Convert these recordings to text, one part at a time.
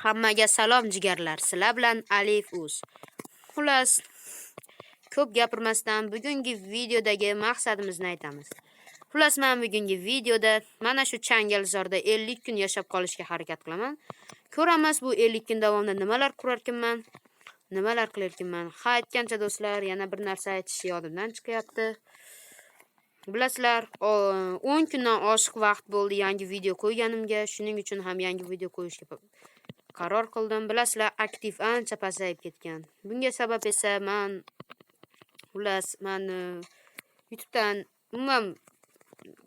Hammaga salom jigarlar. Sizlar bilan Alif Uz. Xullas, ko'p gapirmasdan bugungi videodagi maqsadimizni aytamiz. Xullas, men bugungi videoda mana shu changalzorda 50 kun yashab qolishga harakat qilaman. Ko'ramiz bu 50 kun davomida nimalar qurarkanman, nimalar qilarkanman. Ha, aytgancha do'stlar, yana bir narsa aytish yodimdan chiqyapti. Bilasizlar, 10 kundan oshiq vaqt bo'ldi yangi video qo'yganimga, shuning uchun ham yangi video qo'yishga qaror qildim. Bilasizlar, aktiv ancha pasayib ketgan. Bunga sabab esa men xullas, men YouTube'dan umuman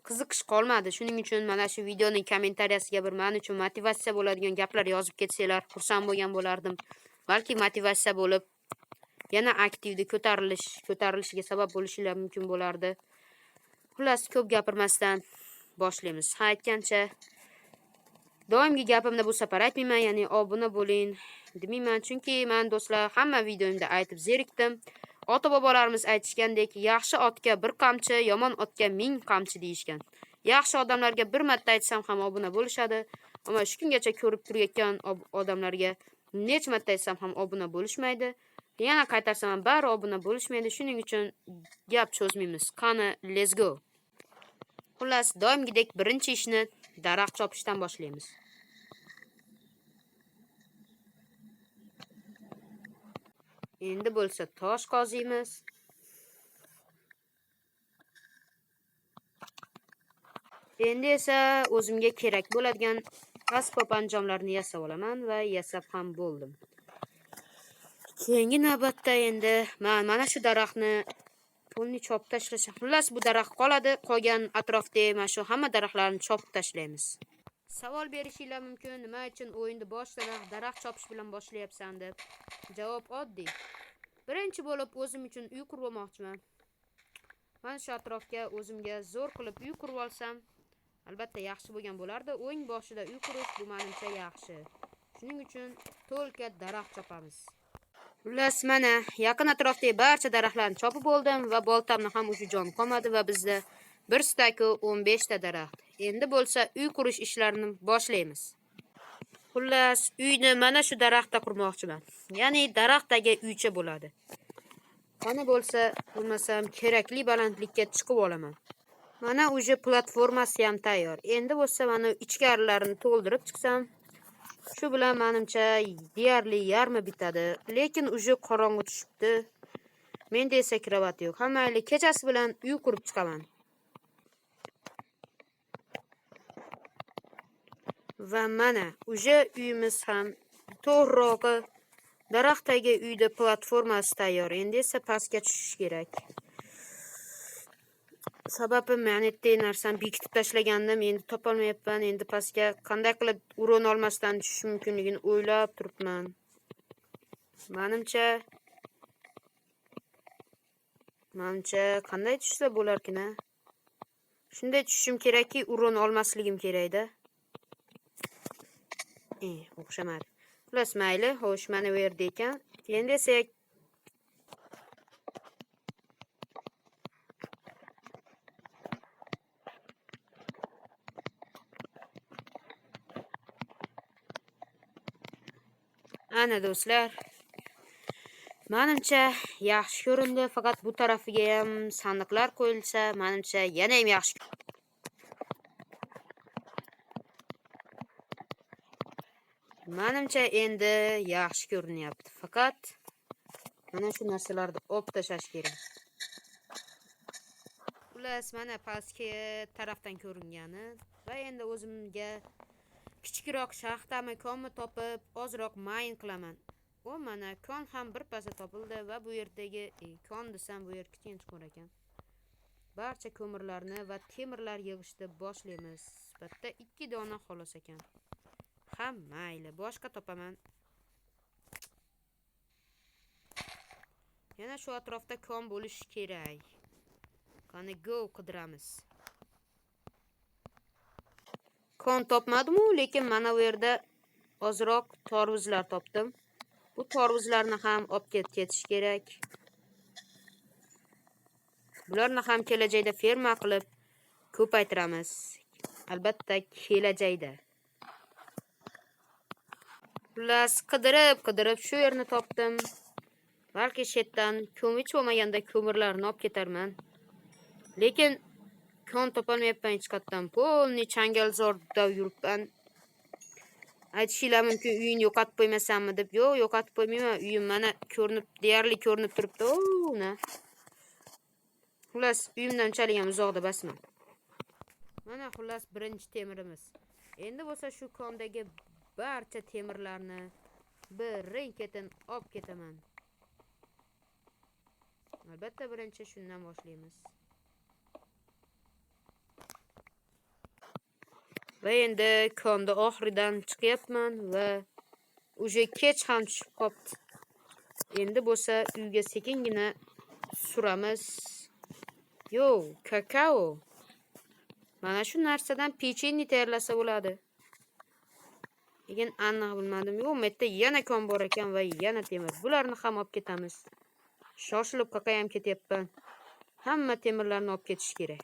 qiziqish qolmadi. Shuning uchun mana shu videoning kommentariyasiga bir men uchun motivatsiya bo'ladigan gaplar yozib ketsanglar, xursand bo'lgan bo'lardim. Balki motivatsiya bo'lib, yana aktivni ko'tarilishiga sabab bo'lishinglar mumkin bo'lardi. Xullas, ko'p gapirmasdan boshlaymiz. Ha, aytgancha doimgi gapimni bu safar aytmayman, ya'ni obuna bo'ling demayman, chunki men do'stlar hamma videomda aytib zerikdim. Ota-bobolarimiz aytishgandek, yaxshi otga bir qamchi, yomon otga 1000 qamchi deyishgan. Yaxshi odamlarga bir marta aytsam ham obuna bo'lishadi, ammo shu kungacha ko'rib turayotgan odamlarga necha marta aytsam ham obuna bo'lishmaydi. Yana qaytarsam ham bari obuna bo'lishmaydi. Shuning uchun gap cho'zmaymiz. Qani, let's go. Xullas, doimgidek birinchi ishni daraxt chopishdan boshlaymiz. Endi bo'lsa tosh qoziymiz. Endi esa o'zimga kerak bo'ladigan asbob anjomlarni yasab olaman va yasab ham bo'ldim. Keyingi navbatda endi men mana shu daraxtni pulni chopib tashlashim. Xullas, bu daraxt qoladi, qolgan atrofdagi mana shu hamma daraxtlarni chopib tashlaymiz. Savol berishinglar mumkin, nima uchun o'yinni boshidan daraxt chopish bilan boshlayapsan deb. Javob oddiy. Birinchi bo'lib o'zim uchun uy qurib olmoqchiman. Mana shu atrofga o'zimga zo'r qilib uy qurib olsam, albatta yaxshi bo'lgan bo'lardi. O'yin boshida uy qurish bu menimcha yaxshi. Shuning uchun to'lka daraxt chopamiz. Xullas, mana yaqin atrofdagi barcha daraxtlarni chopib bo'ldim va boltamni ham uchi jon qolmadi va bizda 1 staku 15 ta daraxt. Endi bo'lsa uy qurish ishlarini boshlaymiz. Xullas, uyni mana shu daraxtda qurmoqchiman. Ya'ni daraxtdagi uycha bo'ladi. Qani bo'lsa, bo'lmasam kerakli balandlikka chiqib olaman. Mana уже platformasi ham tayyor. Endi bo'lsa mana ichkarilarini to'ldirib chiqsam, shu bilan menimcha deyarli yarmi bitadi. Lekin уже qorong'i tushibdi. Menda esa kravat yo'q. Ha, mayli, kechasi bilan uy qurib chiqaman. Va mana уже uyimiz ham to'g'rirog'i daraxtdagi uyda platformasi tayyor. Endi esa pastga tushish kerak. Sababi men ertaga narsani bekitib tashlagandim, endi topolmayapman. Endi pastga qanday qilib uron olmasdan tushish mumkinligini o'ylab turibman. Menimcha qanday tushsa bo'larkin-a? Shunday tushishim kerakki, uron olmasligim kerak-da. O'xshamadi. Xullas, mayli, xo'sh, mana bu yerda ekan. Endi esa ana do'stlar, menimcha yaxshi ko'rindi, faqat bu tarafiga ham sandiqlar qo'yilsa, menimcha yana ham yaxshi. Menimcha endi yaxshi ko'rinyapti. Faqat mana shu narsalarni olib tashlash kerak. Xullas, mana pastki tarafdan ko'ringani va endi o'zimga kichikroq shaxtami, konmi topib, ozroq mayin qilaman. O, mana kon ham bir pasda topildi va bu yerdagi kon desam bu yer kichkina chuqur ekan. Barcha ko'mirlarni va temirlar yig'ishni boshlaymiz. Bitta 2 dona xolos ekan. Ha, mayli, boshqa topaman. Yana shu atrofda kon bo'lishi kerak. Qani go qidiramiz. Kon topmadim-u, lekin mana bu yerda ozroq tarvuzlar topdim. Bu tarvuzlarni ham olib ketish kerak. Bularni ham kelajakda ferma qilib ko'paytiramiz. Albatta kelajakda. Xullas, qidirib-qidirib shu yerni topdim. Balki shetdan ko'mich bo'lmaganda ko'mirlarni olib ketarman. Lekin kon topolmayapman hech qayerdan. Polni changalzorda yuribman. Aytishinglar mumkin, uyingni yo'qotib qo'ymasanmi deb. Yo'q, yo'qotib qo'ymayman. Uyim mana ko'rinib, deyarli ko'rinib turibdi. O, Xullas, uyimdan unchalik ham uzoqda basman. Mana xullas birinchi temirimiz. Endi bo'lsa shu kondagi barcha temirlarni birin-ketin olib ketaman. Albatta birinchi shundan boshlaymiz. Va endi konda oxiridan chiqyapman va уже kech ham tushib qopti. Endi bo'lsa uyga sekingina suramiz. Yo, kakao. Mana shu narsadan pechenye tayyorlasa bo'ladi. Lekin aniq bilmadim. Yo'q, bu yerda yana kon bor ekan va yana temir. Bularni ham olib ketamiz. Shoshilib qaqayam ketyapman. Hamma temirlarni olib ketish kerak.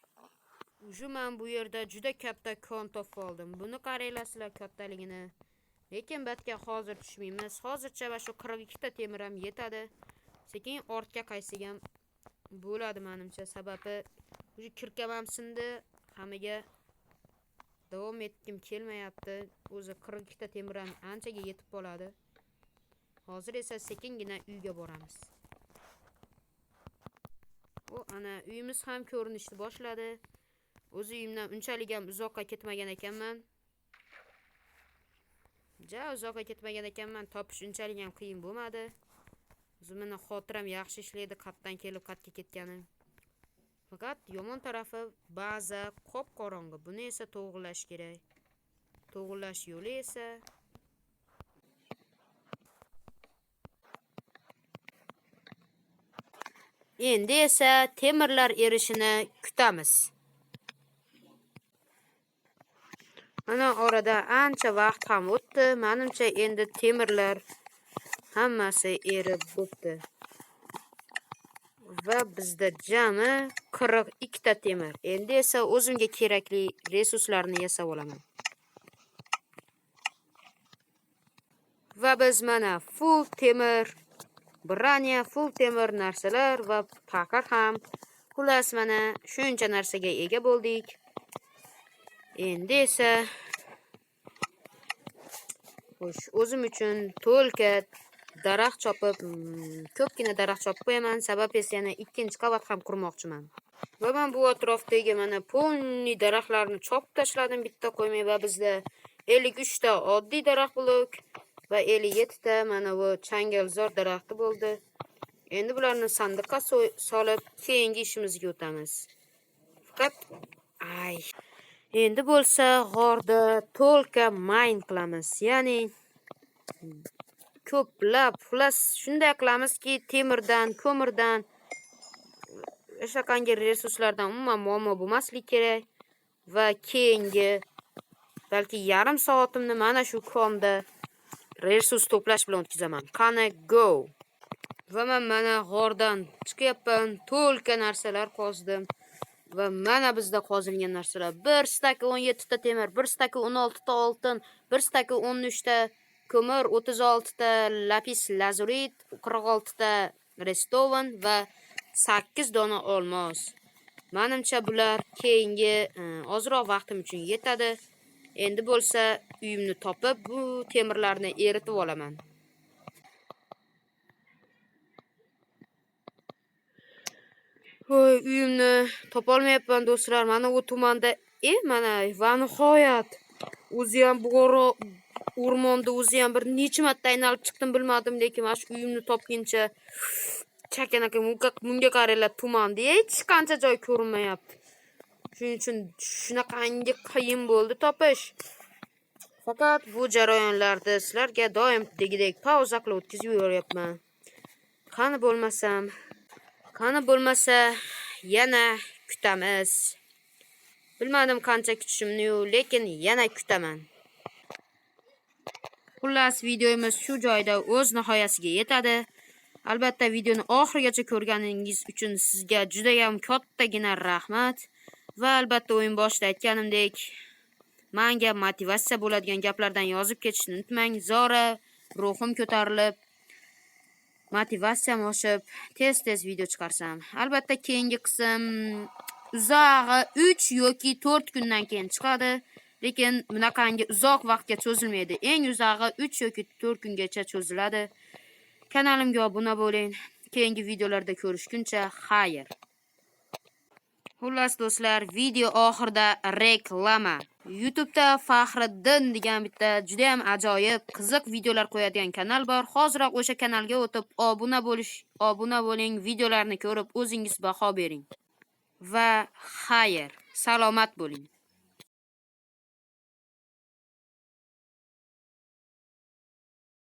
Уже men bu yerda juda katta kon topib oldim. Buni qaranglar sizlar kattaligini. Lekin batga hozir tushmaymiz. Hozircha va shu 42 ta temir ham yetadi. Sekin ortga qaytsak ham bo'ladi menimcha. Sababi уже kirkam ham sindi. Hammaga davom etgim kelmayapti. O'zi 42 ta temir ham anchaga yetib qoladi. Hozir esa sekingina uyga boramiz. O, ana uyimiz ham ko'rinishni boshladi. O'zi uyimdan unchalik ham uzoqqa ketmagan ekanman. Ja uzoqqa ketmagan ekanman. Topish unchalik ham qiyin bo'lmadi. O'zi meni xotiram yaxshi ishlaydi, qayerdan kelib qayerga ketganim. Faqat yomon tarafi baza qop-qorong'i. Buni esa to'g'rilash kerak. To'g'rilash yo'li esa endi esa temirlar erishini kutamiz. Mana orada ancha vaqt ham o'tdi. Menimcha endi temirlar hammasi erib bo'pti. Va bizda jami 42 ta temir. Endi esa o'zimga kerakli resurslarni yasab olaman. Va biz mana full temir, branya, full temir narsalar va paqir ham. Xullas mana shuncha narsaga ega bo'ldik. Endi esa xo'sh, o'zim uchun to'lka daraxt chopib, ko'pgina daraxt chopib qo'yaman. Sabab esa yana ikkinchi qavat ham qurmoqchiman. Va men bu atrofdagi mana polni daraxtlarni chopib tashladim bitta qo'ymay va bizda 53 ta oddiy daraxt blok va 57 ta mana bu changalzor daraxti bo'ldi. Endi bularni sandiqqa solib keyingi ishimizga o'tamiz. Faqat ay, endi bo'lsa g'orda to'lka mine qilamiz. Ya'ni ko'plab, xullas shunday qilamizki, temirdan, ko'mirdan, o'shaqangi resurslardan umuman muammo bo'lmasligi kerak va keyingi balki yarim soatimni mana shu konda resurs to'plash bilan o'tkazaman. Qani go. Va men mana g'ordan chiqyapman, to'lka narsalar qozdim. Va mana bizda qozilgan narsalar. 1 staka 17 ta temir, 1 staka 16 ta oltin, 1 staka 13 ta ko'mir, 36 ta lapis lazurit, 46 ta redstone va 8 dona olmos. Menimcha bular keyingi ozroq vaqtim uchun yetadi. Endi bo'lsa uyimni topib, bu temirlarni eritib olaman. Voy, uyimni topolmayapman do'stlar. Mana u tumanda, mana va nihoyat o'zi ham bu o'rmonda o'zi ham bir necha marta aylanib chiqdim bilmadim, lekin mana shu uyimni topguncha chakanaka bunga qaranglar, tumanda hech qancha joy ko'rinmayapti. Shuning uchun shunaqangi qiyin bo'ldi topish. Faqat bu jarayonlarda sizlarga doimdagidek pauza qilib o'tkazib yuboryapman. Qani bo'lmasa yana kutamiz. Bilmadim qancha kutishimni-yu, lekin yana kutaman. Xullas, videomiz shu joyda o'z nihoyasiga yetadi. Albatta videoni oxirigacha ko'rganingiz uchun sizga juda ham kattagina rahmat. Va albatta o'yin boshida aytganimdek, menga motivatsiya bo'ladigan gaplardan yozib ketishni unutmang. Zora Ruhim ko'tarilib, motivatsiyam oshib, tez-tez video chiqarsam. Albatta keyingi qism uzog'i 3 yoki 4 kundan keyin chiqadi. Lekin bunaqangi uzoq vaqtga cho'zilmaydi. Eng uzog'i 3 yoki 4 kungacha cho'ziladi. Kanalimga obuna bo'ling. Keyingi videolarda ko'rishguncha xayr. Xullas do'stlar, video oxirida reklama. YouTube'da Faxriddin degan bitta juda ham ajoyib, qiziq videolar qo'yadigan kanal bor. Hoziroq o'sha kanalga o'tib obuna bo'ling, videolarni ko'rib o'zingiz baho bering. Va xayr, salomat bo'ling.